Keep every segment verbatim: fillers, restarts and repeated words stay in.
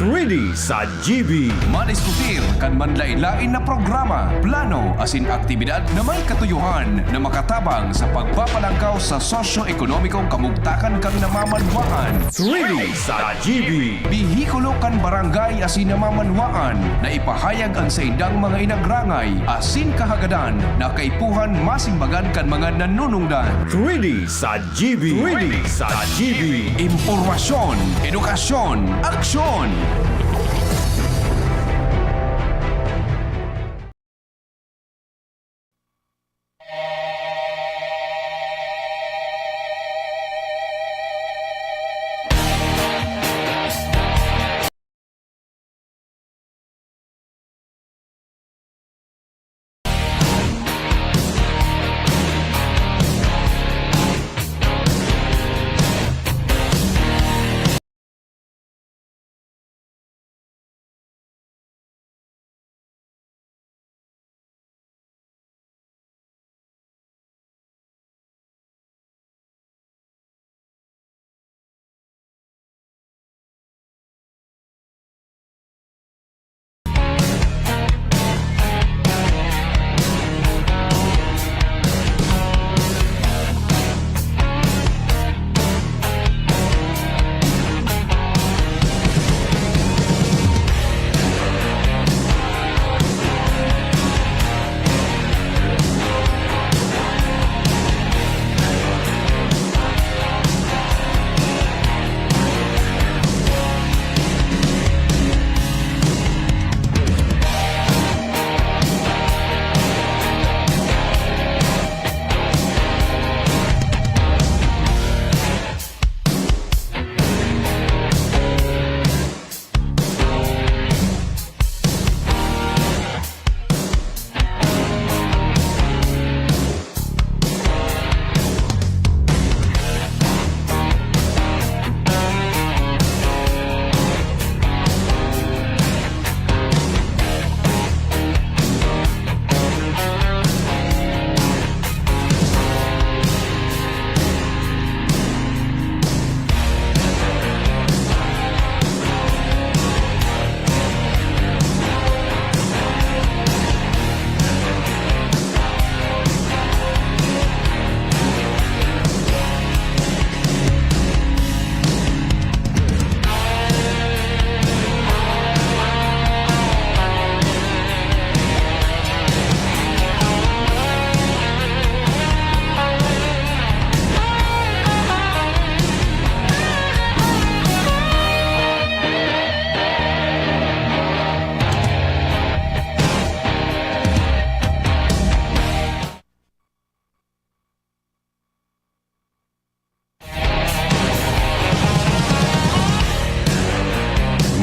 Three D sa G B. Madiskutir kan manlain-lain na programa, plano asin aktibidad na may katuyohan na makatabang sa pagpapalangkaw sa sosyo-ekonomikong kamugtakan kan namamanwaan. Three D sa G B. Bihikulo kan barangay asin namamanwaan na ipahayag an saindang mga inagrangay asin kahagadan na kaipuhan masimbagan kan mga nanunungdan. Three D sa G B. Three D sa G B. Impormasyon, edukasyon, aksyon.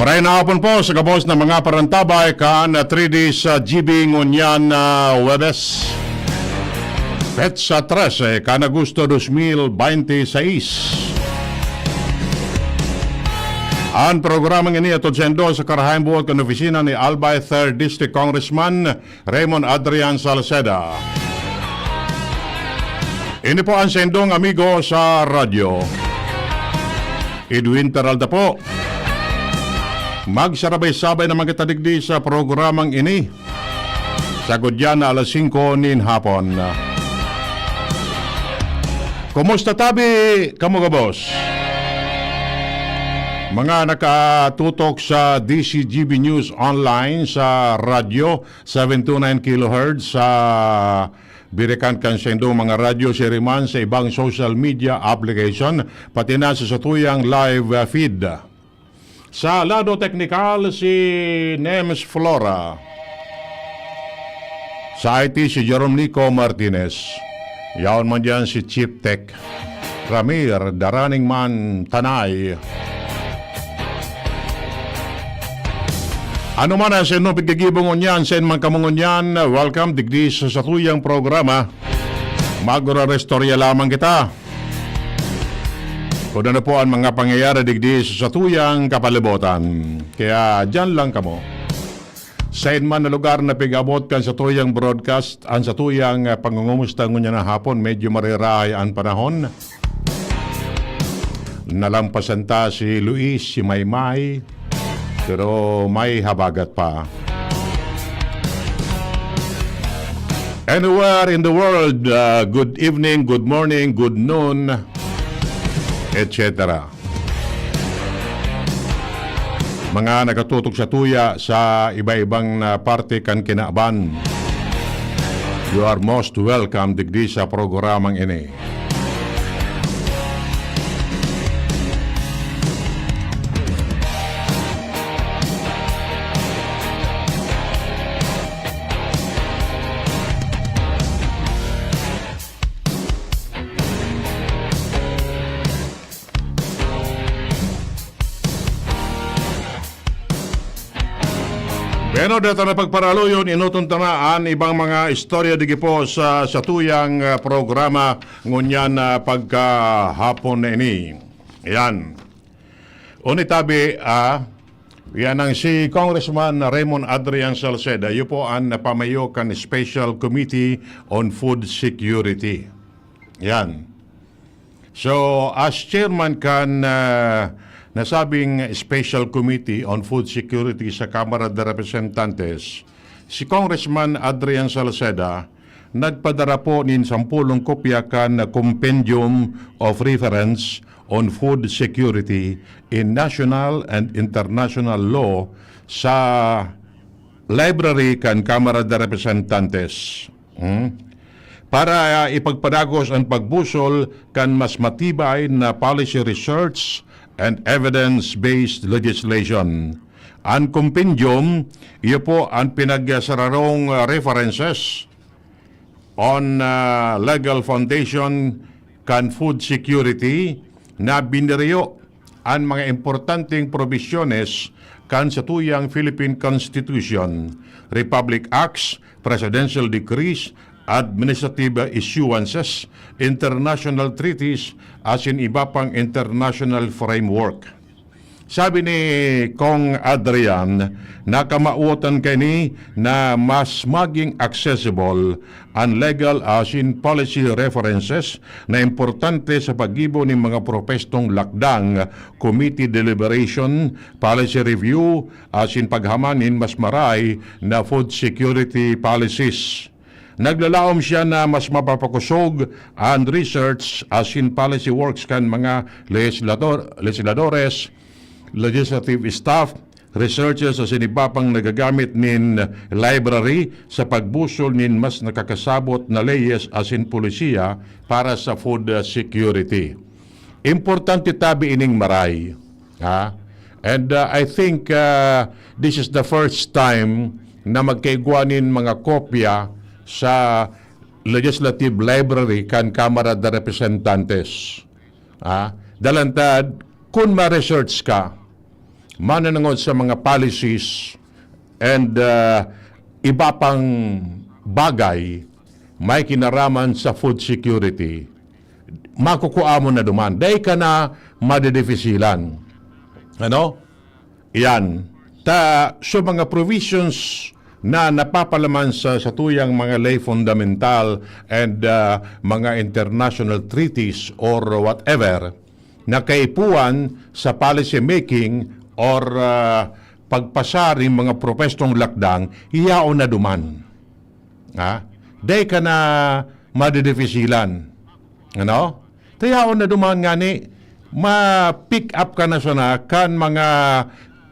Maray na hapon po sa gabos na mga parantabay kan three D sa G B ngunyan na Huwebes, petsa trese kan Agosto dos mil bente seis. An programang ini atod saindo sa karahayang buot kan opisina ni Albay third District Congressman Raymond Adrian Salceda. Ini po an saindong amigo sa radyo, Edwin Peralta po. Magsarabay-sabay naman kita digdi sa programang ini. Sagkod yan na alas singko nin hapon. Kumusta tabi kamo gabos? Mga nakatutok sa D C G B News Online sa radyo, seven two nine kilohertz sa birikan kan saindong mga radyo, siring man sa ibang social media application, pati na sa satuyang live, ah, feed. Sa lado teknikal, si Nems Flora. Sa I T, si Jerome Nico Martinez. Yaon man diyan si Chief Tech Ramir Daraningman Tanay. Ano man ang saindong pagkagibo ngunyan, sain man kamo ngunyan, welcome digdi sa satuyang programa. Magurarestorya lamang kita. Kung ano po ang mga pangyayari digdi sa satuyang kapalibutan. Kaya diyan lang kamo. Sain man na lugar na pig-abot kan satuyang broadcast, an satuyang, ah, pangungumusta ngunyan na hapon, medyo marirahay an panahon. Nalampasan ta si Luis, si Maymay, Pero may habagat pa. Anywhere in the world, uh, good evening, good morning, good noon, et cetera. Mga nakatutok satuya sa iba-ibang na parte kan kinaban, you are most welcome digdi sa programang ini. Bueno, data na pagparaluyon, inoton ta na an ibang mga istorya digi po sa satuyang, ah, programa ngunyan na pagkahapon na ini. Ayan. Unitabi, ah, yan ang si Congressman Raymond Adrian Salceda. Iyo po ang napamayo kan Special Committee on Food Security. Yan. So, as chairman kan, ah, nasabing Special Committee on Food Security sa Kamara de Representantes, si Congressman Adrian Salceda nagpadara po nin sampolong kopya kan Compendium of Reference on Food Security in National and International Law sa library kan Kamara de Representantes. Hmm? Para, ah, ipagpadagos an pagbusol kan mas matibay na policy research and evidence-based legislation. An compendium, iyo po an pinagsararong, ah, references on, ah, legal foundation kan food security na biniriyo an mga importanteng probisyones kan satuyang Philippine Constitution, Republic Acts, Presidential Decrees, Administrative Issuances, International Treaties, asin iba pang international framework. Sabi ni Cong Adrian, nakamawotan kaini na mas maging accessible an legal asin policy references na importante sa paggibo nin mga propwestong lakdang, committee deliberation, policy review, asin paghaman nin mas maray na food security policies. Naglalaom siya na mas mapapakosog an research asin policy works kan mga legislador, legisladores, legislative staff, researchers asin iba pang nagagamit nin library sa pagbusol nin mas nakakasabot na leyes asin polisiya para sa food, uh, security. Importante tabi ining maray, ha? And, uh, I think, uh, this is the first time na magkaigwa nin mga kopya sa Legislative Library kan Kamara de Representantes. Ah, dalantad, kun ma-research ka, mananangod sa mga policies and, ah, iba pang bagay may kinaraman sa food security, makukua mo na duman. Dai ka na madedefisilan. Ano? Iyan. Ta, so mga provisions na napapalaman sa, sa tuyang mga ley fundamental and, ah, mga international treaties or whatever, na kaipuhan sa policy making or, ah, pagpasa nin mga propwestong lakdang, yaon na duman. Ha? Dai ka na madedefisilan. Ano? Ta yaon na duman ngani, ma-pick up ka na sana kan mga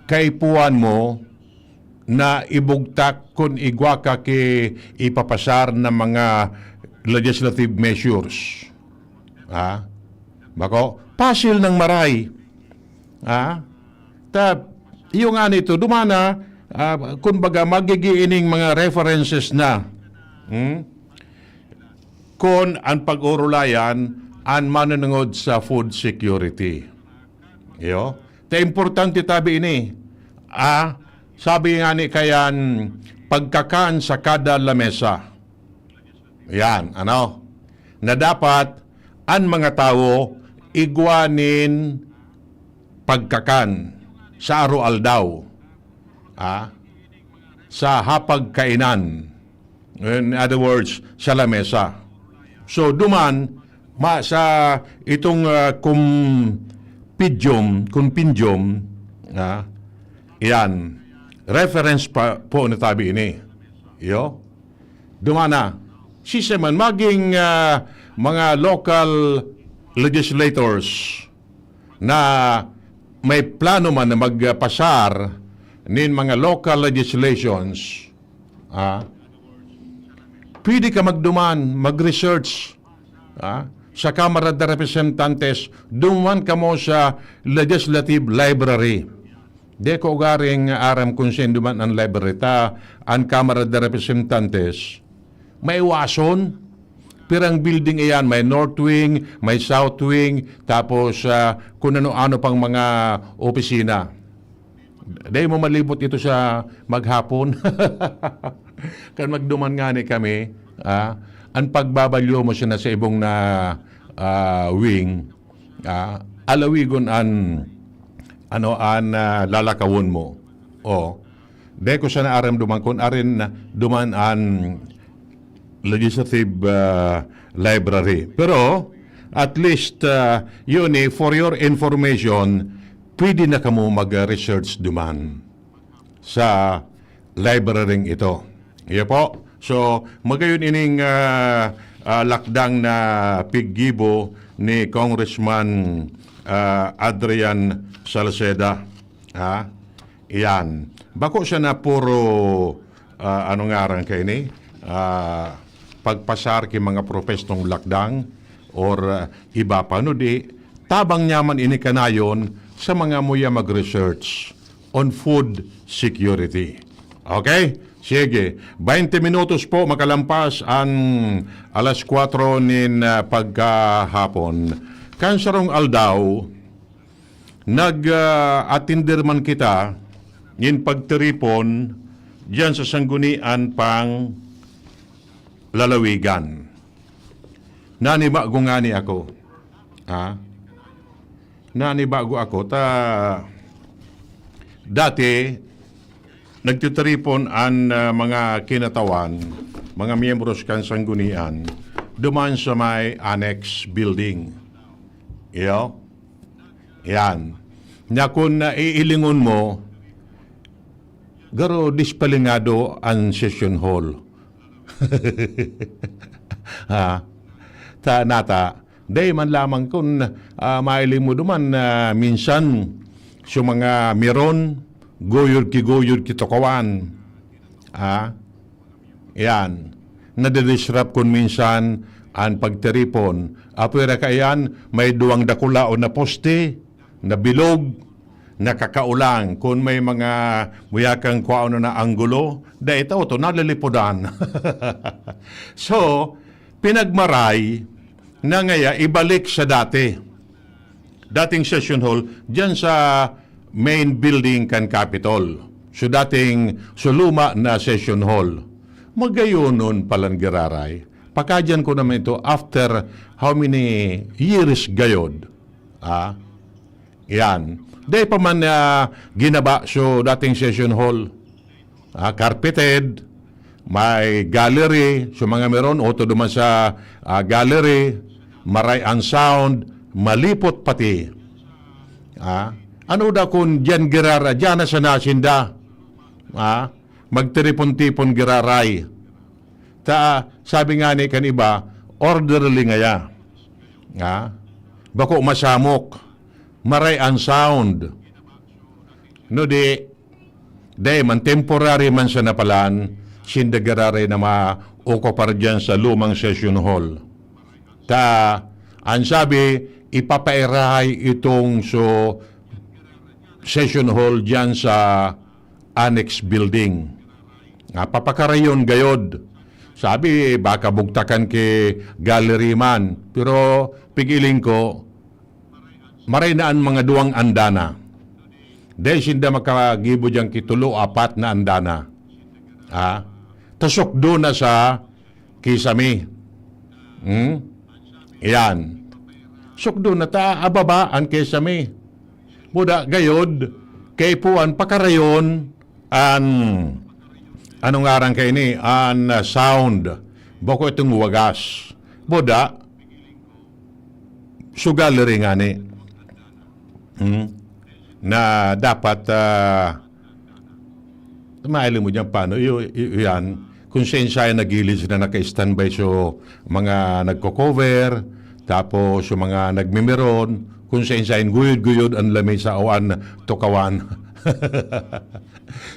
kaipuhan mo na ibugtak kun igwa ka ki ipapasar na mga legislative measures. Ha? Bako, pasil ng maray. Ha? Ta, iyo nga nito, dumana, ah, kumbaga, magigi ining mga references na. Hmm? Kun an pag-orulayan, an manunungod sa food security. Iyo? Ta importante tabi ini. Ah, sabi nga ni kayan, pagkakan sa kada lamesa. Yan, ano? Na dapat an mga tawo igwa nin pagkakan sa aroaldaw, ah, sa hapagkainan. In other words, sa lamesa. So, duman, ma-, sa itong, ah, compendium, compendium, ah, Yan. Reference pa po na tabi ini. Iyo. Dumana. Sisay man, maging, ah, mga local legislators na may plano man na magpasar nin mga local legislations, ah, pwede ka magduman, mag-research, ah, sa Kamara de Representantes, duman kamo sa Legislative Library. Di ko ugaring aram kung saan duman an library ta, an Kamara de Representantes. Maiwason, pirang building iyan, may north wing, may south wing, tapos, ah, kung ano-ano pang mga opisina. Dai mo malibot ito sa maghapon. Kan magduman ngani kami, ah, an pagbabalyo mo siya na sa ibong na, ah, wing, ah, alawigon an, ano, an, ah, lalakawon mo. O, dai ko siya naaram duman kun arin na duman an legislative, ah, library. Pero, at least, ah, yun eh, for your information, pwede na kamo mag-research duman sa library ito. Iyo po. So, magayon ining, ah, ah, lakdang na piggibo ni Congressman, ah, Adrian Salceda. Ha? Iyan. Bako siya na puro, ah, ano ngaran kaini? Ah, pagpasar ki mga propestong lakdang or, ah, iba pa, no di, tabang niya man ini kanayon sa mga muya mag-research on food security. Okay? Sige. Baynte minutos po makalampas an alas kwatro nin, ah, pagkahapon. Kan sarong aldaw, nag, ah, atender man kita nin pagtiripon diyan sa Sanggunian pang Lalawigan. Nanibago ngani ako. Ha? Nanibago ako. Ta, dati, nagtitiripon an, ah, mga kinatawan, mga miyembros kan Sanggunian, duman sa may annex building. Iyo? Yan. Na kung naiilingon mo, garo dispalingado an session hall. Ha? Ta, nata, dai man lamang kun, ah, mailing mo duman na minsan sa mga meron, guyod ki guyod ki tukawan. Ah, yan. Nadidisrupt kun minsan an pagtiripon. Apwera kaiyan, may duwang dakulaon na poste, na bilog, nakakaulang. Kun may mga muyakang kwaon na anggulo, dai ito, ito, nalilipodan. So, pinagmaray na ngaya ibalik sa dati. Dating session hall, diyan sa main building kan Capitol. So, dating, so, luma na session hall. Magayonon palan giraray. Pakadiyan ko naman ito after how many years gayod? Ah, yan. Dai pa man, ah, ginaba so dating session hall. Ah, carpeted, may gallery, so mga meron, oto duman sa, ah, gallery, maray ang sound, malipot pati. Ah, ano da kun diyan girara, diyan na sana sinda. Ah, magtiripon-tipon giraray. Ta, sabi nga ni kan iba, orderly ngaya. Ah, bako masamok, maray ang sound. No di, dai man, temporary man sa napalan, sinda giraray na maokupar diyan sa lumang session hall. Ta, ang sabi, ipapairahay itong so session hall diyan sa annex building. Nga, papakarayon gayod. Sabi, baka bugtakan ki gallery man. Pero, pigiling ko, maray na an mga duwang andana. Dai sinda makagibo diyan ki tulo, apat na andana. Ha? Tasok do na sa kisame. Hmm? Iyan. Sukdo na ta, ababa an kisame. Buda, gayod, kaipuan, pakarayon, an, ano ngaran kaini, an, ah, sound. Bako itong wagas. Buda, sugal rin ngani. Hmm? Na dapat, ah, Mahiling mo dyan, paano? Iyo, iyo yan. Kung saan-saan nagilid sila naka-standby, so mga nagko-cover, tapos yung mga nagmimiron, kung saan-saan guyod-guyod ang lamesa o ang tukawan.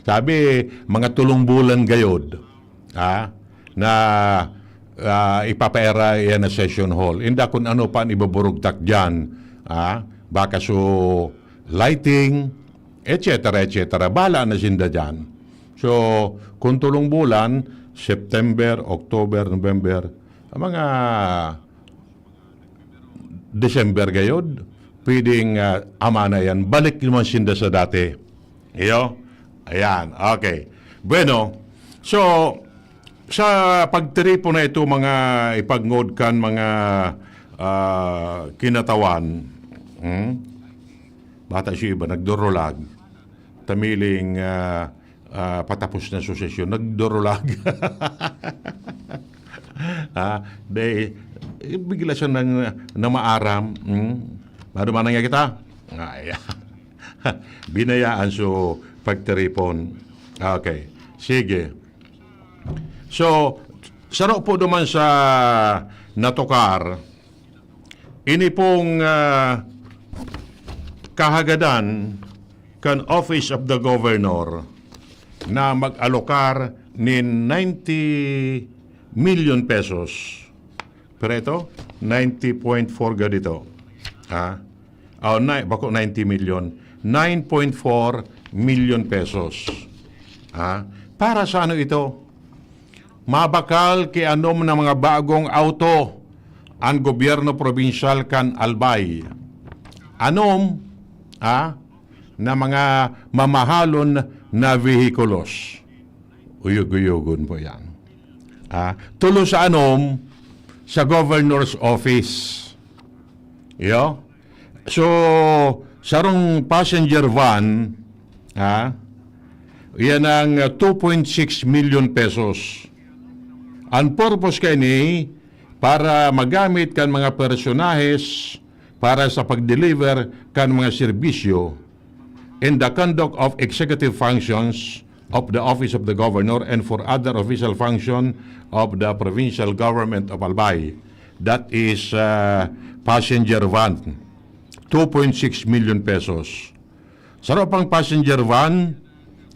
Sabi, mga tulong bulan gayod, ha, na, ah, ipapaera iyan na session hall. Inda kung ano pa ang ibuburugtak dyan, ha, baka so lighting, et cetera, et cetera. Bahala na sinda dyan. So, kung tulong bulan, September, October, November, ang mga December gayod, pwedeng, ah, ama na yan. Balik naman sinda sa dati. Iyo? Ayan, okay. Bueno, so, sa pagtiripon na ito, mga ipagngod kan mga, ah, kinatawan, hmm? Bata siya iba, nagdurulag. Tamiling, ah, ah, patapos na sa sesyon, nagdurulag. Ah, de, eh, bigla siya nang, na maaram. Hmm? Maduman na nga kita. Ay, binayaan so pagtiripon. Okay. Sige. So, saro po naman sa natukar, ini pong, ah, kahagadan kan Office of the Governor na mag-alokar nin ninety million pesos. Pero ito, ninety point four ga dito. Ha? Oh, na, bako ninety million. Nine point four million pesos. Ha? Para sa ano ito? Mabakal ki anom na mga bagong auto ang gobyerno probinsyal kan Albay. Anom, ha, na mga mamahalon na vehikulos. Uyog-uyogon po yan. Ha? Tulo sa anom sa governor's office. Iyo? So, sarong passenger van, ha? Yan ang, uh, two point six million pesos. Ang purpose kaini para magamit kan mga personahes para sa pag-deliver kan mga serbisyo in the conduct of executive functions of the Office of the Governor and for other official function of the provincial government of Albay. That is, uh, passenger van, two point six million pesos. Saro pang passenger van,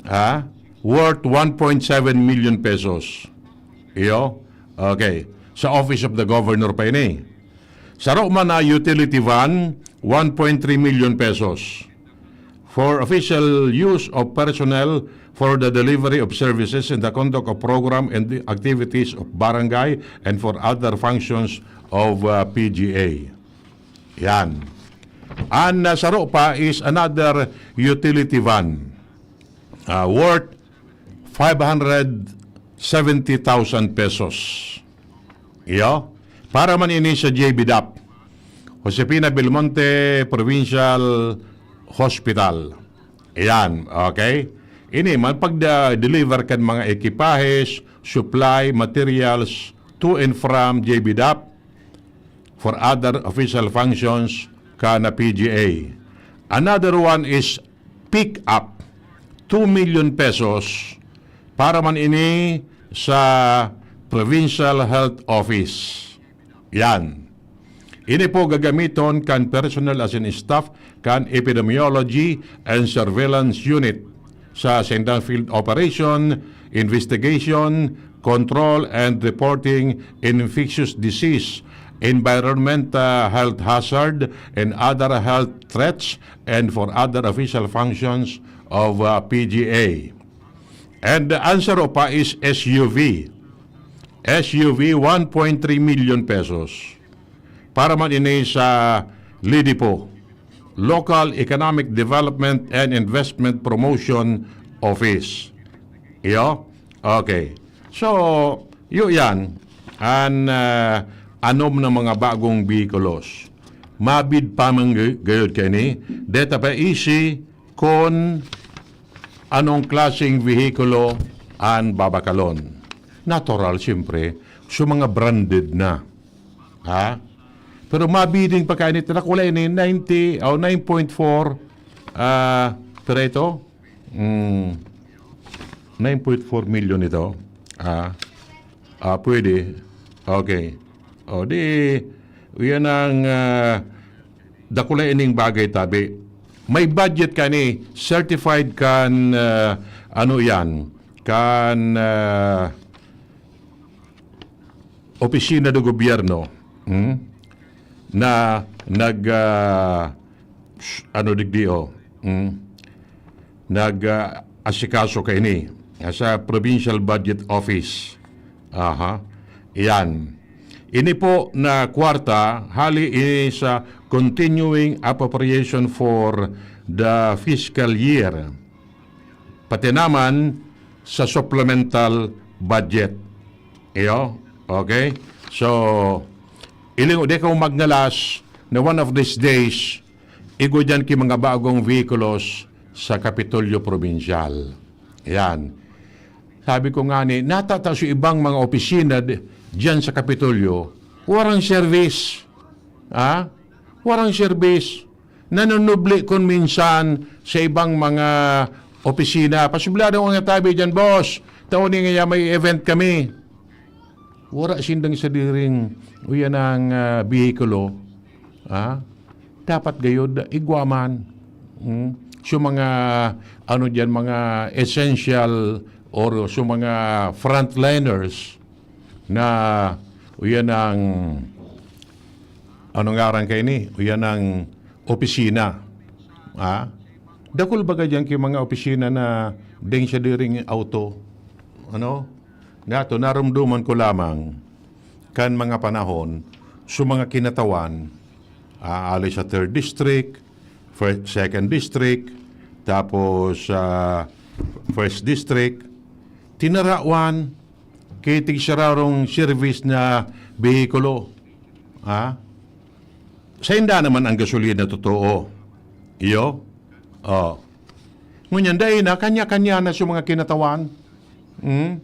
ah, worth one point seven million pesos. Iyo? Okay. Sa Office of the Governor pa ini. Saro man na utility van, one point three million pesos. For official use of personnel for the delivery of services and the conduct of program and the activities of barangay and for other functions of, uh, P G A. Yan. Ang, uh, saro pa is another utility van, uh, worth five hundred seventy thousand pesos. Iyo? Para man ini sa J B DAP, Josefina Belmonte Provincial Hospital. Ayan, okay? Ini man pag-deliver kan mga ekipahes, supply, materials to and from J B DAP for other official functions kan P G A. Another one is pick up, two million pesos, para man ini sa Provincial Health Office. Yan. Ini po gagamiton kan personnel asin staff kan Epidemiology and Surveillance Unit sa saindang field operation, investigation, control, and reporting infectious disease, environmental health hazard, and other health threats, and for other official functions of, uh, P G A. And the answer pa is S U V. S U V, one point three million pesos. Para man ini sa LEDEPO, Local Economic Development and Investment Promotion Office. Iyo? Okay. So, iyo yan. An, ah, anom na mga bagong vehikulos. Mabid pa man gay-, gayod kaini. Deta pa isi kon anong klaseng vehikulo an babakalon. Natural, siyempre, so mga branded na. Ha? Pero mabidding pa kaini, wala ini, ninety o nine point four, ah, pero ito, mm, Nine point four million ito. Ah, ah, pwede. Okay. O, di, yan ang, ah, dakula ining bagay, tabi. May budget ka ni, certified kan, ah, ano yan, kan, ah, opisina de gobyerno, hmm? Na nag, ah, sh-, ano digdi, oh, hmm? Nag, ah, asikaso kaini, ah, sa Provincial Budget Office. Aha. Iyan. Ini po na kwarta, hali ini sa continuing appropriation for the fiscal year. Pati naman sa supplemental budget. Iyo? Okay? So, iling di ko magngalas na one of these days, igwa diyan ki mga bagong vehikulos sa Kapitolyo Probinsyal. Yan. Sabi ko nga ni, natata sa ibang mga opisina di-, diyan sa Kapitolyo, warang service. Ha? Warang service. Nanunubli kun minsan sa ibang mga opisina. Pasublado nga tabi diyan, boss. Tao ni nga may event kami. Wara sindang sadiring, uyan ang, ah, bihikulo. Ah, dapat gayod, igwa man. Hmm? So, mga, ano diyan, mga essential or so mga frontliners na uyan ang, ano ngaran kaini? Uyan ang opisina. Ah? Dakul baga diyan ki mga opisina na ding siya diring auto. Ano? Nato, narumduman ko lamang kan mga panahon, so mga kinatawan, ah, ali sa third district, fir-, second district, tapos sa first district, tinarawan, kay tigsararong service na behikulo. Ha? Sainda naman ang gasolina totoo. Iyo? Oh. Ngunyan, dai na, kanya-kanya na sa mga kinatawan. Hmm?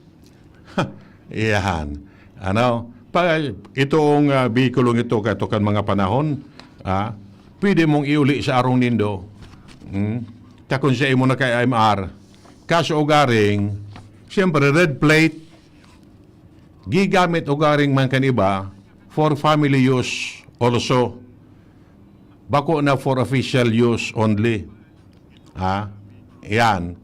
Iyan. Ano? Pa, itong, ah, bihikulong ito, katukan mga panahon, ah, pwede mong iuli sa arong nindo. Hmm? Ta kung sa imo na kay M R. Kaso ugaring, siyempre, red plate, gigamit ugaring man kan iba for family use also. Bako na for official use only. Ha? Yan.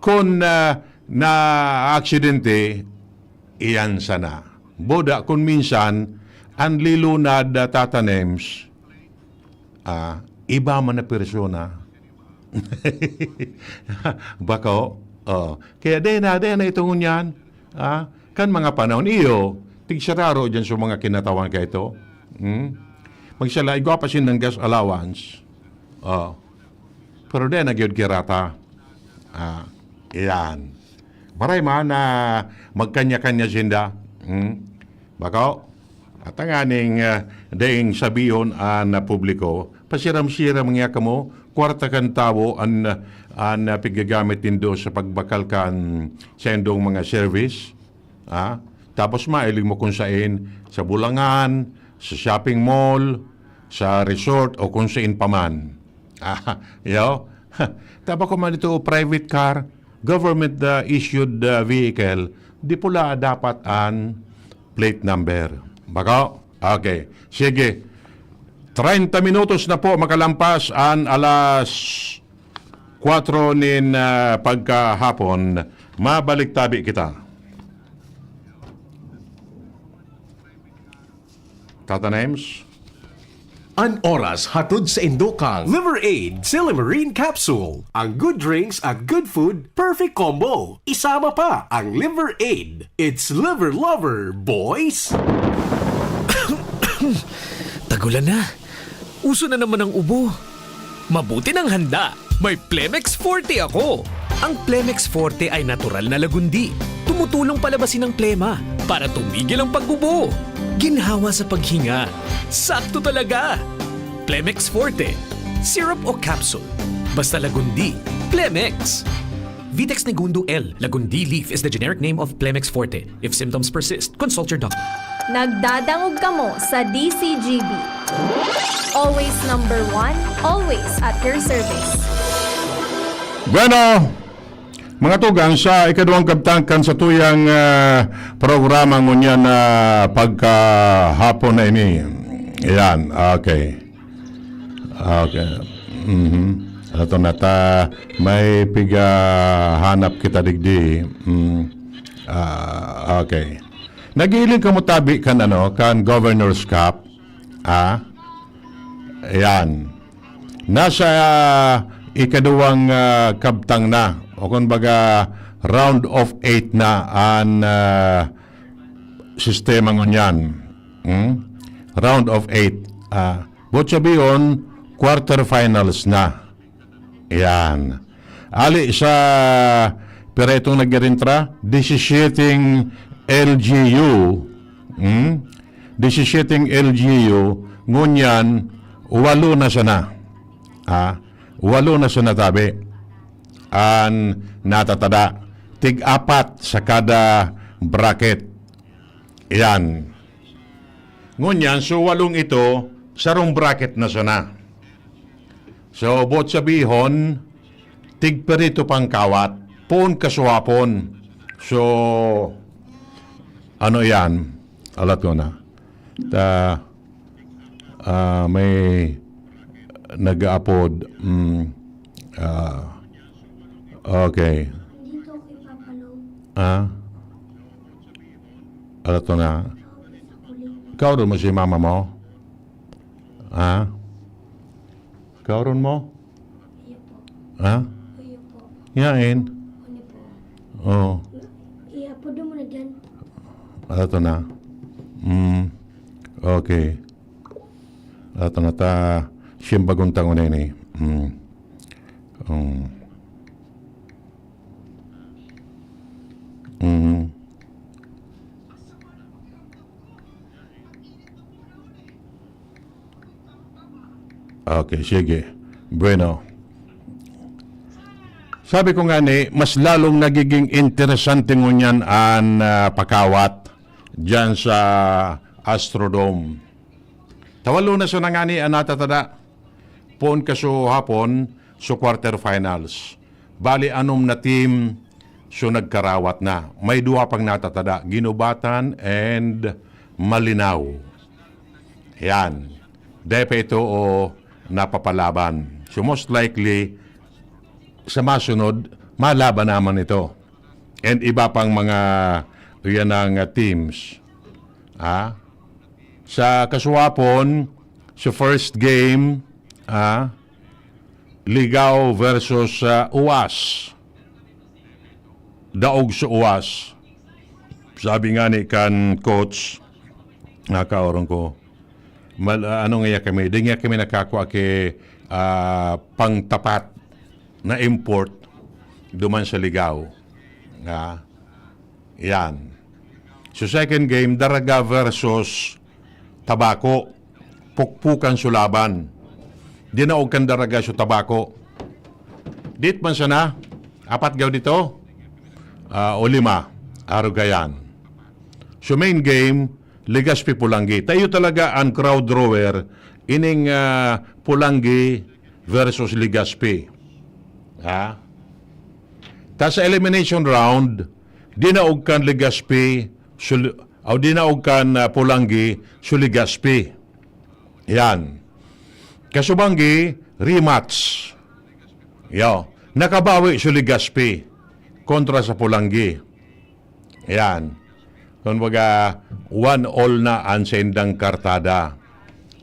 Kung, ah, na-aksidente, iyan sana. Boda, kung minsan, ang lilunad na tatanems, ah, iba man na persona. Bako? Oh. Kaya di na, di na itong ngunyan. Ah, kan mga panahon, iyo, tigsararo dyan sa mga kinatawan ka ito. Hmm? Magsala, igwa pa sindang gas allowance. Oh. Pero di na gyud kirata. Ah, iyan. Maray man na magkanya-kanya sinda. Hmm? Bako? At tanganing, ah, daing sabihon an, ah, publiko, pasiram-siram nga kamo, kwarta kan tawo an, an, ah, pigagamit nindo sa pagbakal kan saindong mga service, ah? Tapos mailing mo kung sain, sa bulangan, sa shopping mall, sa resort, o kung sain pa man. Ah, yo? Taba ko man ito, private car, government, ah, issued, ah, vehicle, di pula dapat an plate number. Bako? Okay. Sige. Treinta minutos na po makalampas an alas kwatro nin, ah, pagkahapon. Mabalik tabi kita. Tata Nems? An oras hatod sa indo kang Liver Aid Silimarine Capsule. Ang good drinks at good food, perfect combo. Isama pa ang Liver Aid. It's Liver Lover, boys! Tagulan na. Uso na naman ang ubo. Mabuti nang handa. May Plemex Forte ako. Ang Plemex Forte ay natural na lagundi. Tumutulong palabasin ang plema para tumigil ang pag-ubo. Ginhawa sa paghinga. Sakto talaga. Plemex Forte. Syrup o capsule. Basta lagundi. Plemex. Vitex Negundo L. Lagundi leaf is the generic name of Plemex Forte. If symptoms persist, consult your doctor. Nagdadangog kamo sa D C G B. Always number one, always at your service. Bueno, Mga tugang, sa ikaduwang kabtang kan satuyang, ah, programa ngunyan na pagkahapon na ini. Ayan, okay. Okay. Mhm. Ato na ta, may pigahanap kita digdi. Mm. Ah, okay. Nagiling kamo tabi kan ano, kan Governor's Cup. Ah? Ayan. Nasa, ah, ikaduwang, ah, kabtang na, o kung baga, round of eight na an, ah, sistema ngunyan. Hmm? Round of eight. Ah, buot sabihon, quarterfinals na. Ayan. Ali sa, pira itong naggarintra? Disisiyeteng L G U. Hmm? Disisiyeteng L G U. Ngunyan, walo na sana. Ah, walo na sana tabi. An natatada, tig-apat sa kada bracket. Iyan. Ngunyan, so walong ito, sarong bracket na sana. So, buot sabihon, tigperito pang kawat. Poon kasuwapon. So, ano iyan? Alat ko na. Ta, ah, may nag-aapod. Mm, ah, okay. Dito ako ipapalo. Ah? Alat ko na. Ikaw rin mo si mama mo? Ha? Kauron mo? Iyo po. Ha? Iyo po. Yain? Ano po? Oo. Iya po, doon muna dyan. Ato na. Mm. Okay. Ato na ta. Siyang bagong tangon na ini. Mm. Mm. Mm. Okay, sige. Bueno. Sabi ko nga ni, mas lalong nagiging interesante ngunyan an, ah, pakawat dyan sa Astrodome. Tawalo na sana ngani an natatada. Poon kaso hapon, so quarterfinals. Bali, anom na team, so nagkarawat na. May duwa pang natatada, Ginubatan and Malinao. Yan. Dai pa ito o napapalaban. So most likely, sa masunod, malaban naman ito. And iba pang mga, yan ang, ah, teams. Ah? Sa kasuwapon, sa first game, ah, Ligao versus, ah, Uwas. Daog sa Uwas. Sabi nga ni kan coach, nakaorong ko, mal-, ah, ano nga kami, di nga kami nakakwa ki, ah, pangtapat na import duman sa Ligao. Ah, yan. So, second game, Daraga versus Tabaco. Pukpukan so laban. Dinaog kan Daraga so Tabaco. Dit man sana, apat gaw dito, ah, o lima, Arugayan. So, main game, Legazpi Polangui. Tayo talaga ang crowd drawer, ining, ah, Polangui versus Legazpi. Ha? Ta sa elimination round, dinaog kan Legazpi, sul-, aw dinaog kan, ah, Polangui, so Legazpi. Yan. Kasubanggi, rematch. Yo, nakabawi so Legazpi kontra sa Polangui. Yan. Kumbaga, one all na an saindang kartada.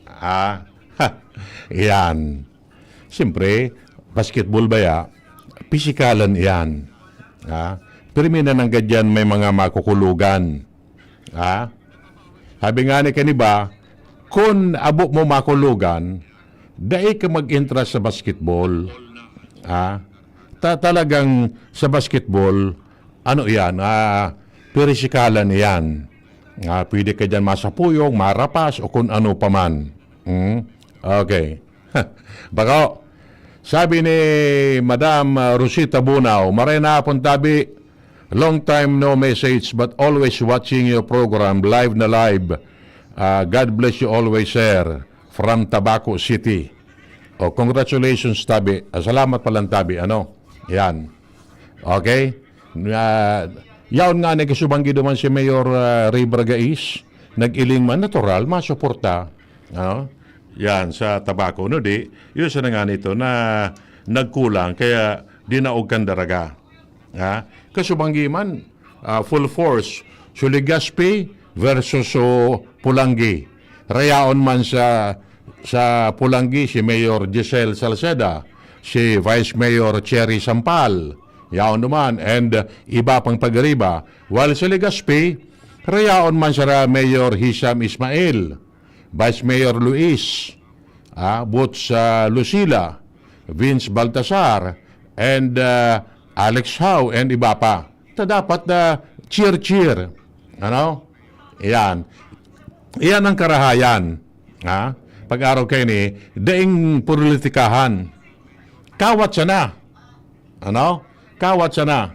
Ah, yan. Siyempre, basketball ba ya? Pisikalan yan. Ha? Pirmi na nanggad yan, may mga makukulugan. Ha? Sabi nga ni kaniba, kun abo mo makulugan, dai ka mag-entra sa basketball. Ha? Ta-, talagang sa basketball, ano yan? Ah, pirisikalan yan. Ah, pwede ka dyan masapuyong, marapas, o kung ano pa man. Hmm? Okay. Bako, sabi ni Madam, ah, Rosita Bunao, "Maray na hapon, tabi. Long time no message, but always watching your program, live na live. Ah, God bless you always, sir. From Tabaco City." Oh, congratulations, tabi. Ah, salamat palang tabi, ano? Yan. Okay? Na, yaon nga ni kasubanggi duman si Mayor, ah, Ray Bragais, nag-iling man, natural, masuporta. Ano? Yan, sa Tabaco, no? Di, yun sa nga nito na nagkulang, kaya dinaog kan daraga. Ha? Kasubanggi man, ah, full force. So, Legazpi versus so Polangui. Rayaon man sa, sa Polangui, si Mayor Giselle Salceda, si Vice Mayor Cherry Sampal, yaon duman, and, uh, iba pang pagariba. While sa Legazpi, rayaon man sira Mayor Hisham Ismail, Vice Mayor Luis, ah, Boots, ah, Lucila, Vince Baltasar, and, ah, Alex Howe, and iba pa. Ta dapat na cheer-cheer. Ano? Iyan. Iyan ang karahayan. Ha? Pag-araw kayo ni, daing politikahan. Kawat sana. Ano? Kawat sana.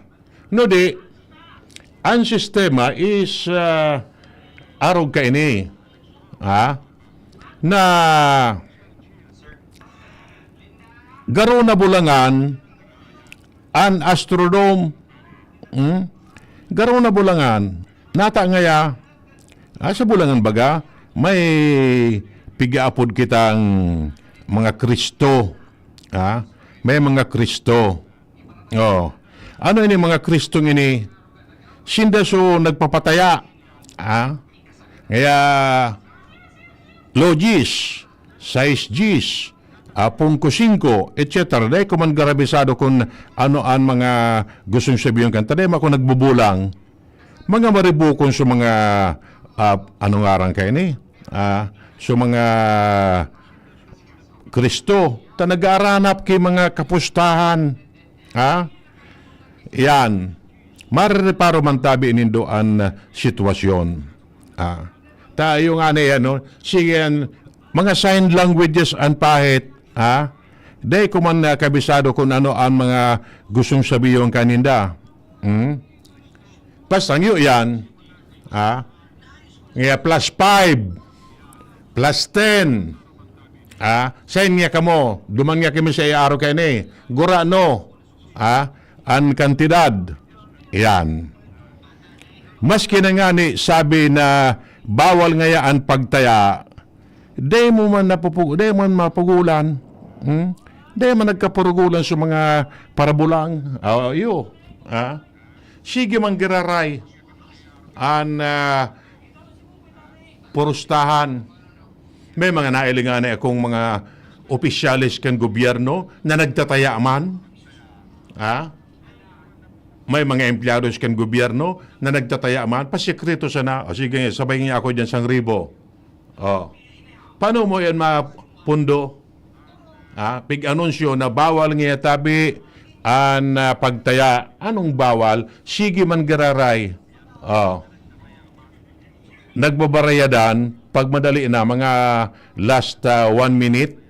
No di, ang sistema is, ah, arog kaini. Ha? Na garo na bulangan an astronome. Hmm? Garo na bulangan. Nata ngaya, ah, sa bulangan baga, may pigaapod kitang mga Kristo. Ha? May mga Kristo. Oh. Ano ini mga Kristong ini? Sinda so nagpapataya. Ha? Ngaya, logis, sais gis, ah, pungko singko, et cetera. Dai ko man garabisado kun ano an mga gustong sabihon kan. Ta dai man ako nagbubulang. Mga maribukon sa mga, ah, ano ngaran kaini? Ah, sa mga Kristo. Ta nag-aaranap ki mga kapustahan. Ha? Yan. Marereparo man tabi nindo an, ah, sitwasyon. Ah. Ta, iyo nga na yan, no? Sige, an, mga sign languages an pahit, ha? Dai ko man, ah, kabisado kun ano an mga gustong sabihon kaninda. Hmm? Basta, iyo yan, ha? Nga plus five, plus ten, ha? Sign nga kamo, duman nga kami sa iaro kaini. Gurano, ha? An kantidad. Yan. Maski na ngani sabi na bawal ngaya an pagtaya, dai mo man napupug-, dai man mapugulan. Hmm? Dai man nagkapurugulan sa mga parabulang. Ah, iyo. Ha? Sige man giraray an, ah, purustahan. May mga nailinganay akong mga opisyales kan gobyerno na nagtataya man. Ha? May mga empleyados kan gobyerno na nagtataya man. Pasikreto sana. O sige, sabay niya ako dyan sang ribo. Oh. Paano mo yan mapundo? Ha? Pig-anunsyo na bawal niya tabi an, ah, pagtaya. Anong bawal? Sige man giraray. Oh. Nagbabarayadan, pag madali na, mga last, ah, one minute,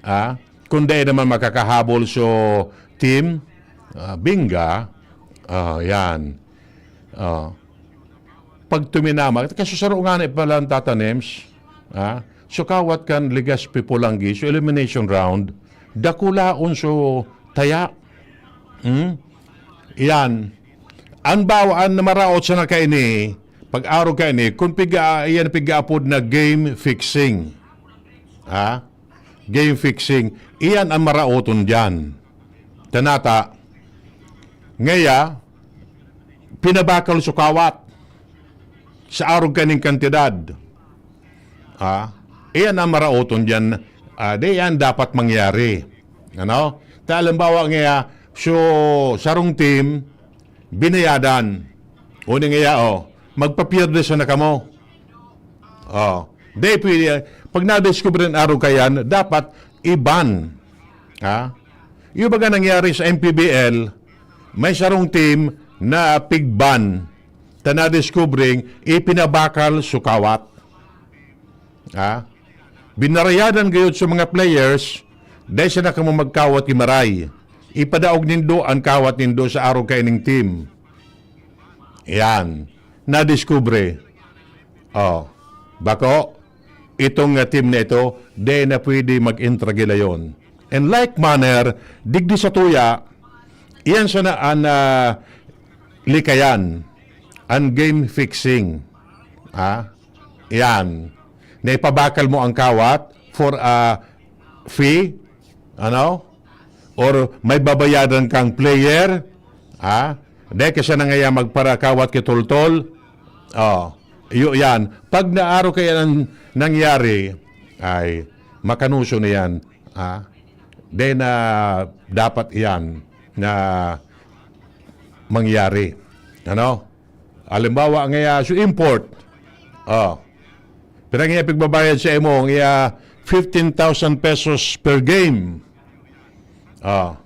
ah, kung dai naman makakahabol so team, ah, binga, ah, yan. Ah, pag tuminama, kasi saro nga na pala ang tatanems, ah, so kawat kan Legazpi Polangui, so elimination round, dakulaon so taya. Hmm? Yan. An bawa, an maraot sana kaini, pag-arog kaini, kung piga, iyan pigaapod na game fixing. Ha? Game fixing. Iyan ang maraoton diyan. Tanata, ngaya, pinabakal so kawat sa arog kaning kantidad. Ah, iyan ang maraoton diyan. Ah, di yan dapat mangyari. Ano? Ta halimbawa ngaya, so, sarong team, binayadan. O di ngaya, oh, magpapierde sana kamo. Oh, di pwede. Pag nadiskubre ang arog kayan, dapat i-ban. Ha? Yung baga nangyari sa M P B L, may sarong team na pigban. Ta nadiskubreng ipinabakal so kawat. Ha? Binarayadan gayod sa mga players, dai sana kamo magkawat ki maray. Ipadaog nindo an kawat nindo sa arog kaining team. Yan. Nadiskubre. Oh, bako, itong, ah, team na ito, dai na pwede mag-intragilayon. In like manner, digdi sa tuya, Iyan sana an, ah, likayan, an game fixing. Ha? Iyan. Na ipabakal mo ang kawat for a fee, ano? Or may babayadan kang player, ha? Dahil kasi na ngaya magparakawat ki Toltol. Oh, iyo yan. Pag naaro kaya ang nangyari, ay makanuso na yan. Ha? Then, ah, dapat iyan na mangyari. Ano? Halimbawa, ngaya, so import. Oh. Pero ngaya pigbabayad sa imo, ngaya fifteen thousand pesos per game. Oh.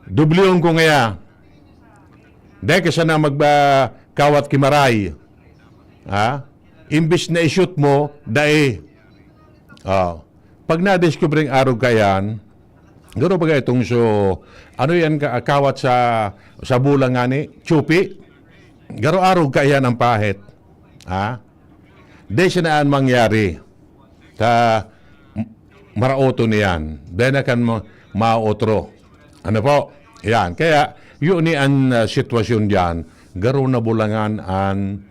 Dubliyon ko ngaya. Dahil ka sana magkawat kimaray. Ha? Imbis na i-shoot mo, dai. Oh. Pag nadiskubre ang arog kaiyan, garo ba itong so, ano yan ka, kawat sa, sa bulang ngani? Chupi? Garo arog kaiyan ang pahit. Ha? Di siya na an mangyari. Ta, m-, maraoto niyan. Dahil na kan ma-, maotro. Ano po? Yan. Kaya, yun ni an, ah, sitwasyon diyan. Garo na bulangan an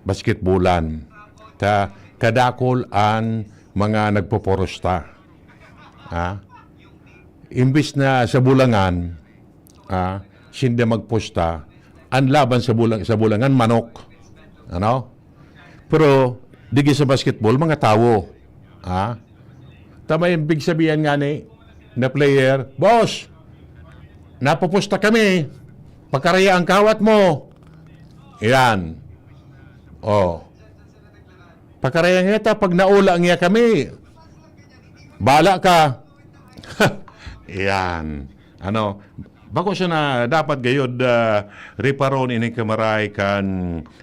basketbulan. Ta, kadakol an mga nagpoporosta. Ha? Imbis na sa bulangan, ah, sinda magpusta, ang laban sa bulang-, sa bulangan, manok. Ano? Pero, digi sa basketball, mga tawo. Ha? Tama yung big sabihan nga ni, na player, "Boss, napupusta kami. Pagkaraya ang kawat mo." Yan. Oh. Pagkaraya nga ta, pag naula niya kami, bala ka. Yan. Ano, bako siya na dapat gayod, ah, reparon ini kamaray kan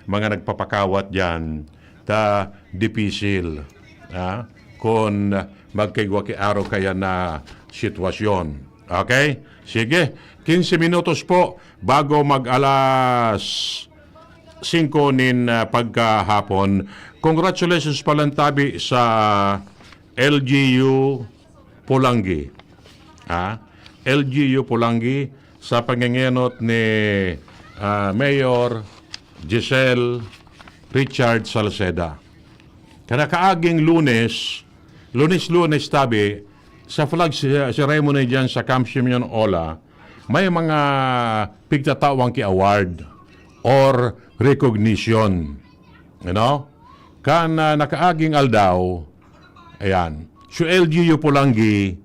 mga nagpapakawat diyan. Ta dipisil, ah, kun magkaigwa ki aro kaya na sitwasyon. Okay? Sige, quince minutos po bago mag-alas singko nin, ah, pagkahapon. Congratulations palan tabi sa L G U Polangui. Ah, L G U Polangui sa pangengenot ni, ah, Mayor Giselle Richard Salceda. Kada kaaging Lunes, Lunes-Lunes tabi, sa flag ce-, ceremony diyan sa Camp Simeon Ola, may mga pigtatawang ki award or recognition. You know? Kan, ah, nakaaging aldaw, ayan, so L G U Polangui,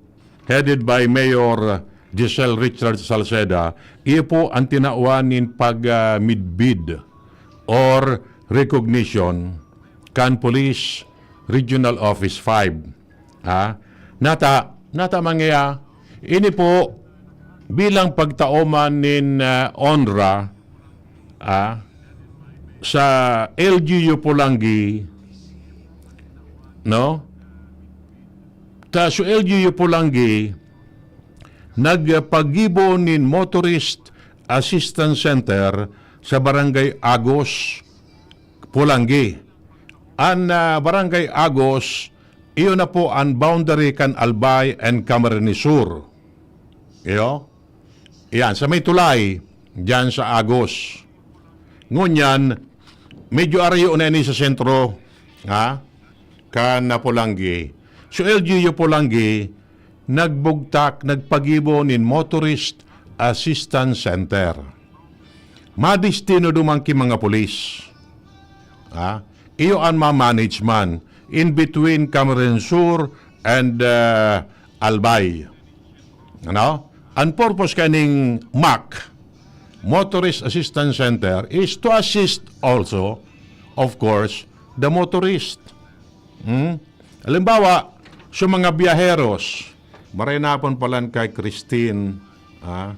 headed by Mayor Giselle Richard Salceda, iyo po ang tinawan nin pag, ah, midbid or recognition kan Police Regional Office five. Ha? Nata, nata mangyaya, ini po bilang pagtaoman nin, ah, onra, ah, sa L G U Polangui, no? Ta, so L G U Polangui, nagpagibo nin Motorist Assistance Center sa Barangay Agos, Polangui. An, ah, Barangay Agos, iyo na po an boundary kan Albay and Camarines Sur. Iyo? Iyan, sa may tulay, diyan sa Agos. Ngunyan, medyo arayo na ini sa sentro, ha? Kan Polangui. So, L G U Polangui, nagbugtak, nagpagibo nin Motorist Assistance Center. Madistino duman ki mga pulis. Ha? Iyo an ma-manage man in between Camarines Sur and, uh, Albay. Ano? Ang purpose kaning mac, Motorist Assistance Center, is to assist also, of course, the motorist. Hmm? Halimbawa, sa mga biyaheros, maray napon palan kay Christine, ah,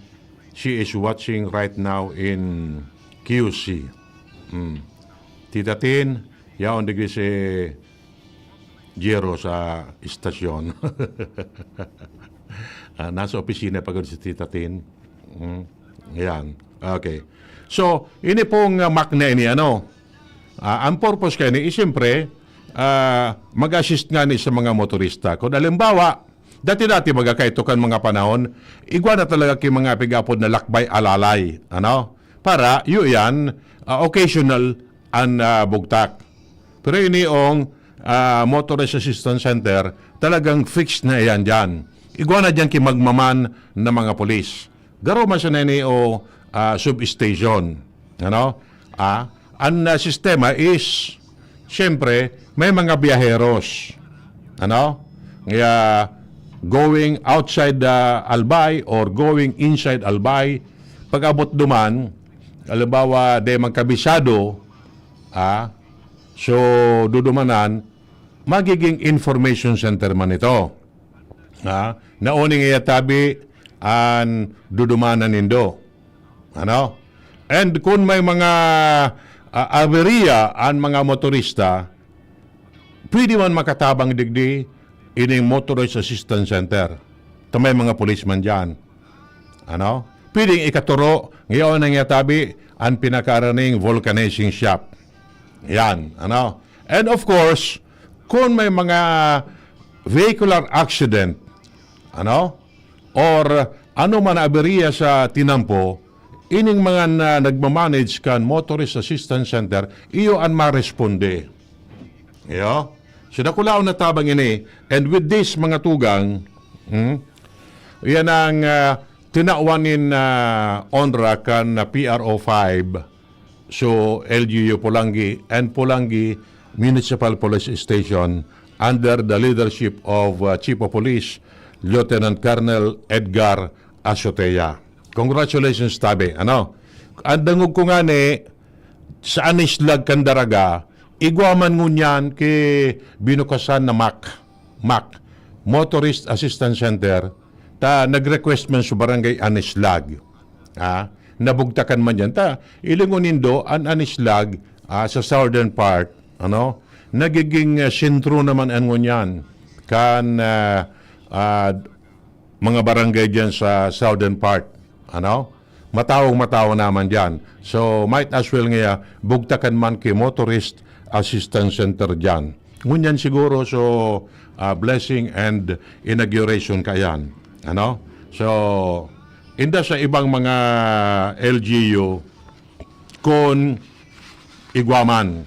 she is watching right now in Q C. Hmm. Tita Tin, yaon digdi si Jero sa istasyon. Ah, nasa opisina pa gud si Tita Tin. Hmm. Yan. Okay. So, ini pong, ah, mac na ini, ano, ah, ang purpose kaini is, siyempre, ah, mag-assist nga ni sa mga motorista. Kung halimbawa, Dati-dati baga kaito kan mga panahon, igwa na talaga ki mga pig-apod na lakbay alalay, ano? Para, yu yan, ah, occasional an, ah, bugtak. Pero ini ong, ah, Motorist Assistance Center, talagang fixed na iyan diyan. Igwa na diyan ki magmaman na mga pulis. Garo man siya na ini o, ah, substation. Ano? Ah, an, ah, sistema is, siyempre, may mga biyaheros. Ano? Kaya, going outside the Albay or going inside Albay, pag-abot duman, halimbawa, di man kabisado, ah, so, dudumanan, magiging information center man ito. Ah, na uning iyatabi an dudumanan nindo. Ano? And kun may mga, ah, aberya an mga motorista, pwede man makatabang digdi ining Motorist Assistance Center. Ta may mga policeman diyan. Ano? Pwedeng ikaturo, ngayon ang iyatabi, ang pinakaraning vulcanizing shop. Yan, ano? And of course, kung may mga vehicular accident, ano? Or ano man na aberya sa tinampo, ining mga na nagmamanage kan Motorist Assistance Center, iyo an maresponde. Iyo? So, dakulaon na tabang ini. And with this, mga tugang, hmm, yan ang, ah, tinawan nin, ah, onra kan, ah, P R O five. So, L G U Polangui and Polangui Municipal Police Station under the leadership of, uh, Chief of Police Lieutenant Colonel Edgar Azotea. Congratulations, tabi. Ano? Ang dangog ko nga ni, sa Anislag kan Daraga, igwa man ngunyan ki binukasan na mac, mac, Motorist Assistance Center, ta nag-request man sa Barangay Anislag. Ah, nabugtakan man diyan. Ta, ilingon nindo, an Anislag, ah, sa southern part, ano, nagiging, ah, sentro naman an ngunyan kan, ah, ah, mga barangay diyan sa southern part, ano? Matawong-matawo naman diyan. So, might as well nga bugtakan man ki Motorist Assistance Center diyan. Ngunyan siguro, so, ah, blessing and inauguration kayan. Ano? So, inda sa ibang mga L G U, kun igwa man.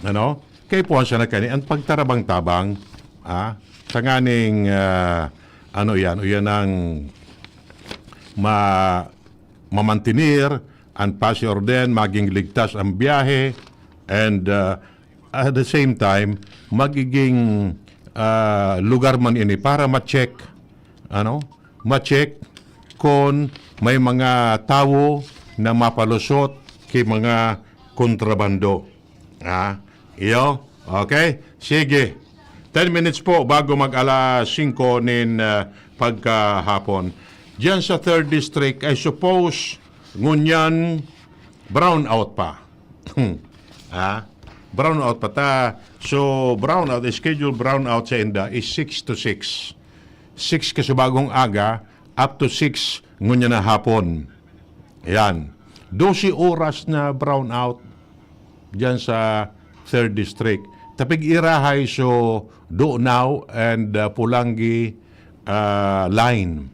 Ano? Kay puwan siya na kani, ang pagtarabang-tabang, ah, tanganing, ah, ano yan, o yan ang ma-, mamantinir, ang pasi orden, maging ligtas ang biyahe, and, ah, at the same time, magiging, ah, lugar man ini para ma-check, ano? Ma-check kung may mga tawo na mapalusot ki mga kontrabando. Ah, iyo? Okay? Sige. Ten minutes po bago mag alas singko nin, ah, pagkahapon. Diyan sa third district, I suppose, ngunyan, brown out pa. Ah, brown out pa ta. So, brown out, schedule brown out sa inda is six to six. Six kasubagong aga, up to six ngunyan na hapon. Yan. Dose oras na brown out diyan sa third district. Tapig-irahay so Dunao and, uh, Polangui, uh, line.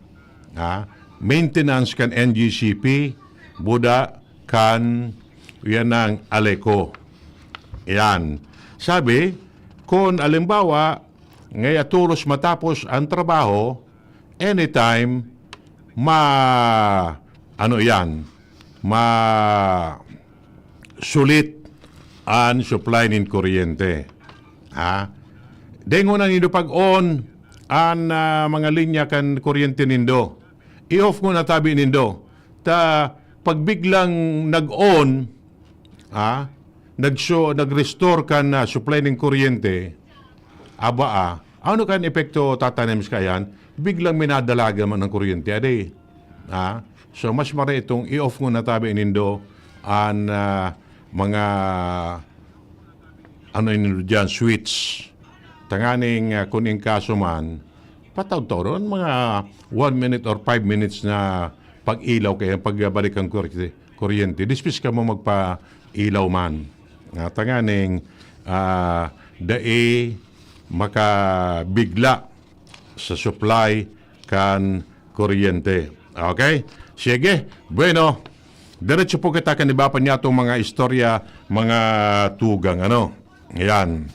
Ha? Maintenance kan N G C P, Buda, kan, yan ang Aleco. Yan. Sabi, kung alimbawa, ngaya tolos matapos ang trabaho, anytime, ma-, ano yan, ma-, sulit an supply nin kuryente. Ha? Dengon na nindo pag-on an, ah, mga linya kan kuryente nindo. I-off mo na tabi nindo. Ta, pag biglang nag-on, ha? Nag-, nag-restore kan, ah, supply nin kuryente, aba, ah, ano kan epekto, Tata Nems, kayan? Biglang minadalagan man ang kuryente, adi. Ha? So, mas mara itong i-off mo na tabi nindo an, ah, mga, ano nindo diyan, switch. Tanganing, ah, kun in kaso man, pataod-taod, mga one minute or five minutes na pag-ilaw kaya pagbabalik ang kuryente, kuryente. Dispis ka mo magpa-ilaw man. Ah, tanganing, ah, dai makabigla sa supply kan kuryente. Okay? Sige. Bueno, diretso po kita kan iba pa niyatong mga istorya, mga tugang. Ano? Ayan.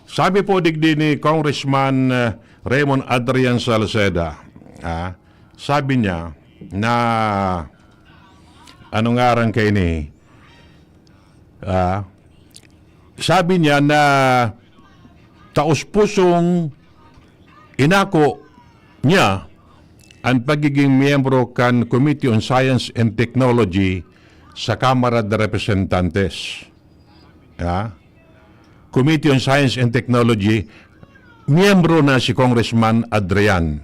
Sabi po digdi ni Congressman, eh, Raymond Adrian Salceda, ah, sabi niya na, ano ngaran kaini? Ah, sabi niya na taos-pusong inako niya an pagiging miyembro kan Committee on Science and Technology sa Kamara de Representantes. Ah, Committee on Science and Technology, miyembro na si Congressman Adrian.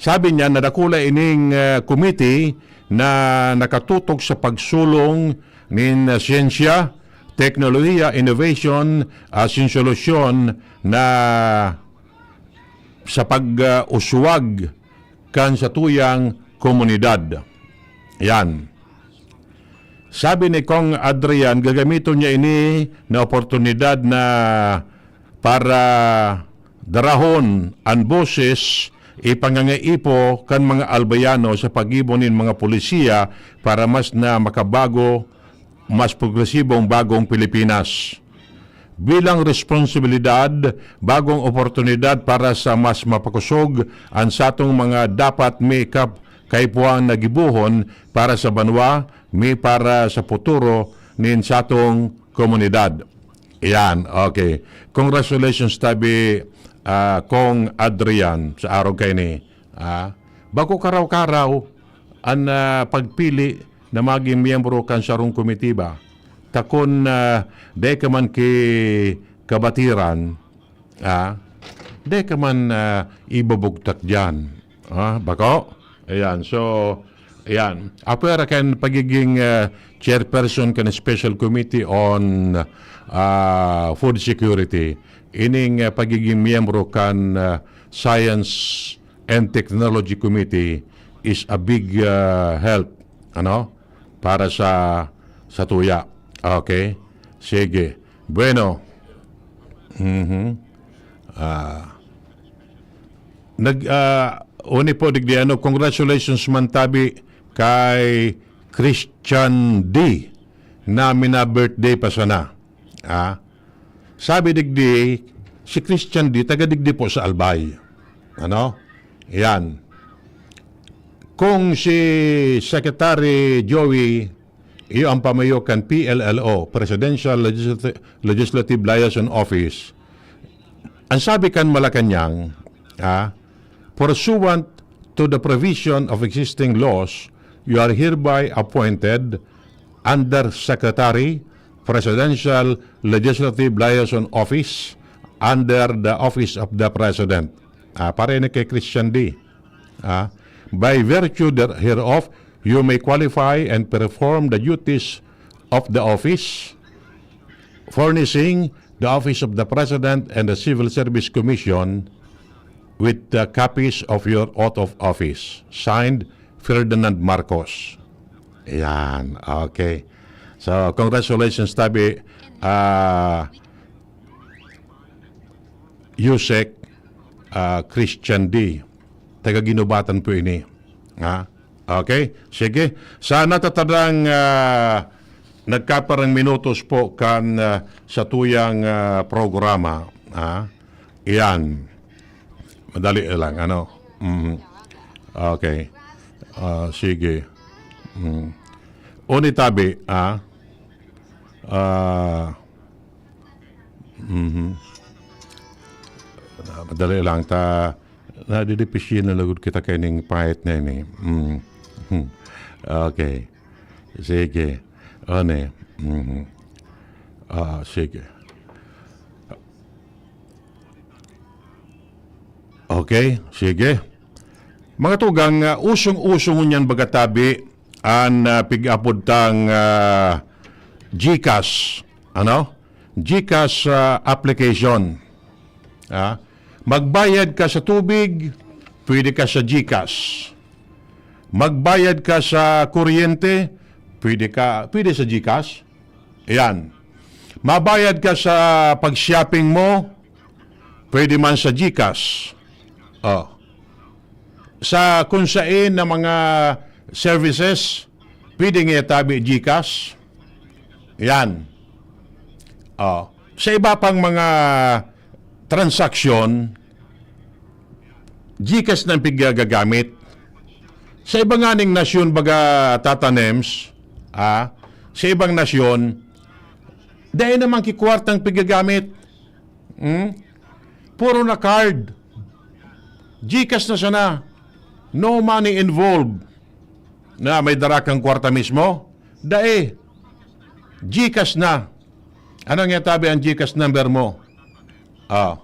Sabi niya na dakula ining, ah, committee na nakatutok sa pagsulong nin, ah, siyensya, teknolohiya, innovation, ah, sin solusyon na sa pag, ah, uswag kan satuyang komunidad. Yan. Sabi ni Cong Adrian, gagamiton niya ini na oportunidad na para darahon an boses, ipangangaipo kan mga Albayano sa paggibo nin mga polisiya para mas na makabago, mas progresibong bagong Pilipinas. Bilang responsibilidad, bagong oportunidad para sa mas mapakosog an satong mga dapat may kap-, kaipuhan na gibohon para sa banwa, may para sa futuro nin satong komunidad. Yan, okay. Congratulations tabi, ah, Cong Adrian, sa araw kaini. Ah, bako karaw-karaw an, ah, pagpili na magin miyembro kan sarong komitiba. Takon, ah, dai ka man ki kabatiran, ah, dai ka man, ah, ibubugtak diyan. Ah, bako? Ayan, so, ayan. Apwera kan pagiging, ah, chairperson kan Special Committee on, ah, Food Security, ining, ah, pagiging miyembro kan, ah, Science and Technology Committee is a big, ah, help, ano, para sa, sa tuya. Okay? Sige. Bueno. Mhm. Ah. Nag, ah, uni po, digdi ano, congratulations man tabi kay Christian D na mina-birthday pa sana. Ah, sabi digdi, si Christian D, taga digdi po sa Albay. Ano? Yan. Kung si Secretary Joey, iyo ang pamayo kan P L L O, Presidential Legislati-, Legislative Liaison Office, ang sabi kan Malacañang, ah, pursuant to the provision of existing laws, you are hereby appointed Undersecretary, Presidential Legislative Liaison Office under the Office of the President. Ah, pare ni kay Christian D. Ah, by virtue there-, hereof, you may qualify and perform the duties of the office, furnishing the Office of the President and the Civil Service Commission with the copies of your oath of office. Signed, Ferdinand Marcos. Ayan. Okay. So, congratulations, tabi, ah, Usec, ah, Christian D. Taga Guinobatan po ini. Ha? Okay? Sige. Sa natatadang, ah, nagkaparang minutos po kan, ah, satuyang, ah, programa. Ha? Iyan. Madali lang, ano? Mhm. Okay. Ah, sige. Mm. Uni tabi, ah? Ah, mhm. Ah, madali lang. Ta, nadidipisyon na lugod kita kaining pahit na ini. Mm. Hmm. Okay. Sige. Ano eh? Mhm. Ah, sige. Okay, sige. Mga tugang, ah, usong-uso ngunyan baga tabi an, ah, pig-apod tang, ah, GCash. Ano? GCash, ah, application. Ah, magbayad ka sa tubig, pwede ka sa GCash. Magbayad ka sa kuryente, pwede ka, pwede sa GCash. Ayan. Mabayad ka sa pag-shopping mo, pwede man sa GCash. Oh. sa kung sain na mga services, pwede nga itabi GCash. Yan. Oh. Sa iba pang mga transaksyon, GCash na ang pigagagamit. Sa iba nga ning nasyon, baga, Tata Nems, ah, sa ibang nasyon, dahil naman kikwartang pigagamit. Hmm? Puro na card. GCash na sana. No money involved. Na may dara kang kwarta mismo? Dai. GCash na. Ano nga tabi ang GCash number mo? Ah.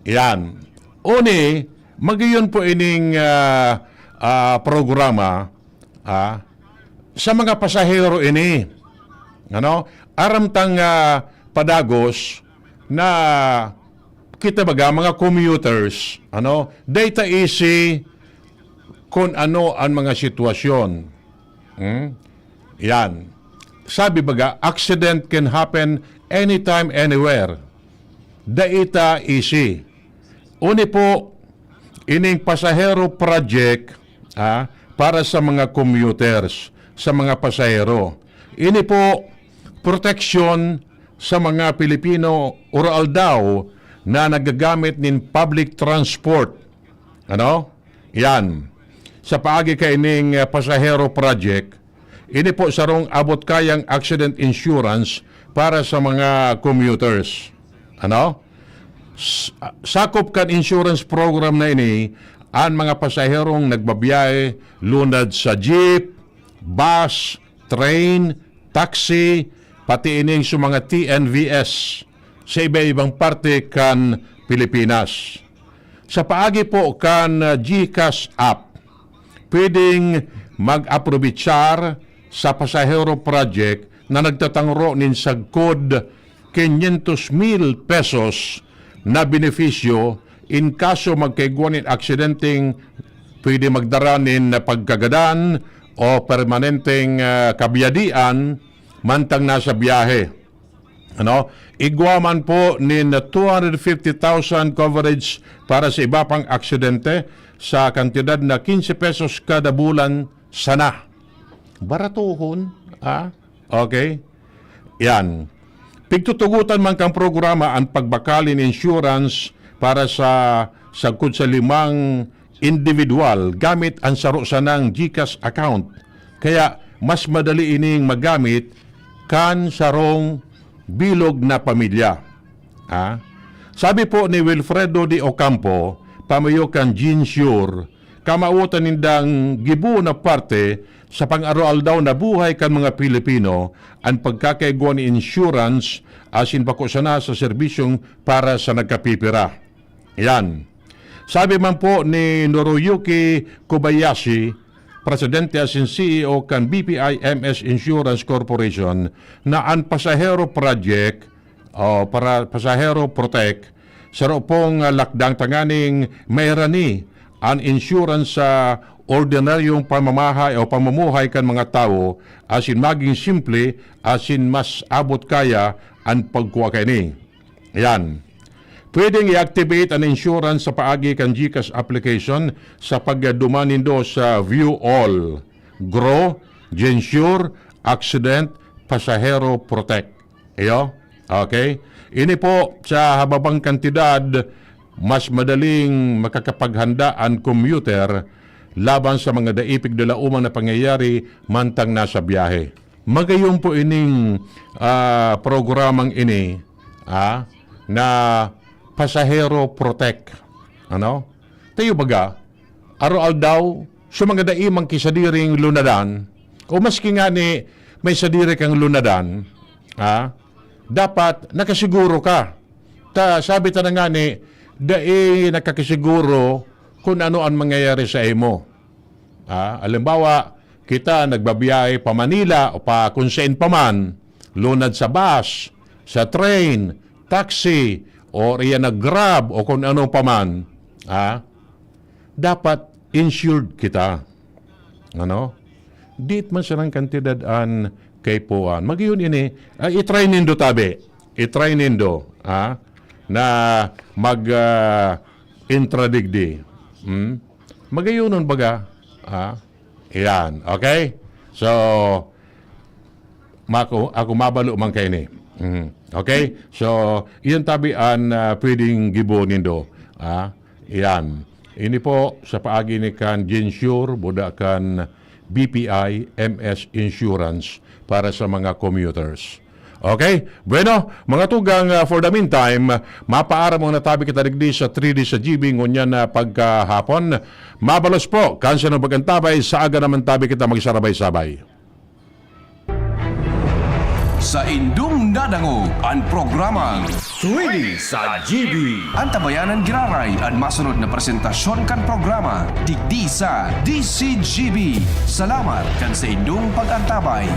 Yan. Uni, magiyon po ining, ah, ah, programa, ah, sa mga pasahero ini. Ano? Aram tang, ah, padagos na kita baga, mga commuters, ano? Data easy kung ano ang mga sitwasyon. Hmm? Yan. Sabi baga, accident can happen anytime, anywhere. Data easy. Uni po, ining pasahero project, ah, para sa mga commuters, sa mga pasahero. Ini po, proteksyon sa mga Pilipino uraal daw na nagagamit nin public transport. Ano? Yan. Sa paagi kaining, ah, pasahero project, ini po sarong abot kayang accident insurance para sa mga commuters. Ano? S-, sakop kan insurance program na ini an mga pasaherong nagbabiyahe lunad sa jeep, bus, train, taxi, pati ining sa mga T N V S sa iba-ibang parte kan Pilipinas. Sa paagi po kan, ah, GCash app, pwedeng mag-aprobitsar sa Pasahero Project na nagtatangro nin sagkod quinientos mil pesos na benepisyo in kaso magkaigwa nin aksidenteng pwede magdara nin pagkagadan o permanenteng, ah, kabyadian mantang nasa biyahe. Ano? Igwa man po nin two hundred fifty thousand coverage para sa iba pang aksidente sa kantidad na quince pesos kada bulan sana. Baratohon, ah? Okay? Yan. Pigtutugotan man kang programa an pagbakal nin insurance para sa sagkod sa limang individual gamit an saro sanang GCash account. Kaya mas madali ining magamit kan sarong bilog na pamilya. Ah? Sabi po ni Wilfredo de Ocampo, pamayo kan Gensure, kamawotan nindang gibo na parte sa pang-aroaldaw na buhay kan mga Pilipino an pagkakaigwa ni insurance asin bako sana sa serbisyong para sa nagkapipira. Yan. Sabi man po ni Noriyuki Kobayashi, presidente asin C E O kan B P I M S Insurance Corporation, na an Pasahero Project o para Pasahero Protect, saro pong, ah, lakdang tanganing mairani an insurance sa ordinaryong pamamahay o pamumuhay kan mga tawo asin maging simple asin mas abot kaya an pagkua kaini. Ayan. Pwedeng i-activate an insurance sa paagi kan GCash application sa pagduman nindo sa View All, Grow, Gensure, Accident, Pasahero Protect. Iyo? Okay? Ini po sa hababang kantidad, mas madaling makakapaghanda an commuter laban sa mga daipig dalaumang na pangyayari mantang nasa biyahe. Magayon po ining, ah, programang ini, ah, na Pasahero Protect. Ano? Tayo baga, aroaldaw, sa mga dai man kisadiring lunadan, o maski nga ni may sadiri kang lunadan, ah, dapat nakasiguro ka. Ta, sabi ta na nga ni, dai nakakasiguro kung ano ang mangyayari sa imo. Ah, halimbawa, kita nagbabiyahe pa Manila o pa kung saan pa man, lunad sa bus, sa train, taxi, o iyan na Grab o kung ano pa man, ah, dapat insured kita. Ano? Diit man sarang kantidad an kaipuhan. Mag-iyon ini, ah, i-try nindo tabi. I-try nindo, ah, na mag, ah, intradigdi. Hmm? Magayonon baga. Ah, yan. Okay? So, mako, ako mabalo man kaini. Mhm. Okay? So, iyan tabi an, ah, pwedeng gibo nindo. Ah, yan. Ini po sa paagi ni kan Gensure, buda kan B P I M S Insurance para sa mga commuters. Okay? Bueno, mga tugang, ah, for the meantime, mapaaram ang natabi kita digdi sa three D sa G B ngunyan na pagkahapon. Mabalos po, kansa ng pag-antabay, sa aga naman tabi kita magsarabay-sabay. Sa indong nadangog an programang Swede sa G B. Antabayanan giraray an masunod na presentasyon kan programa digdi sa D C G B. Salamat kan sa indong pag-antabay.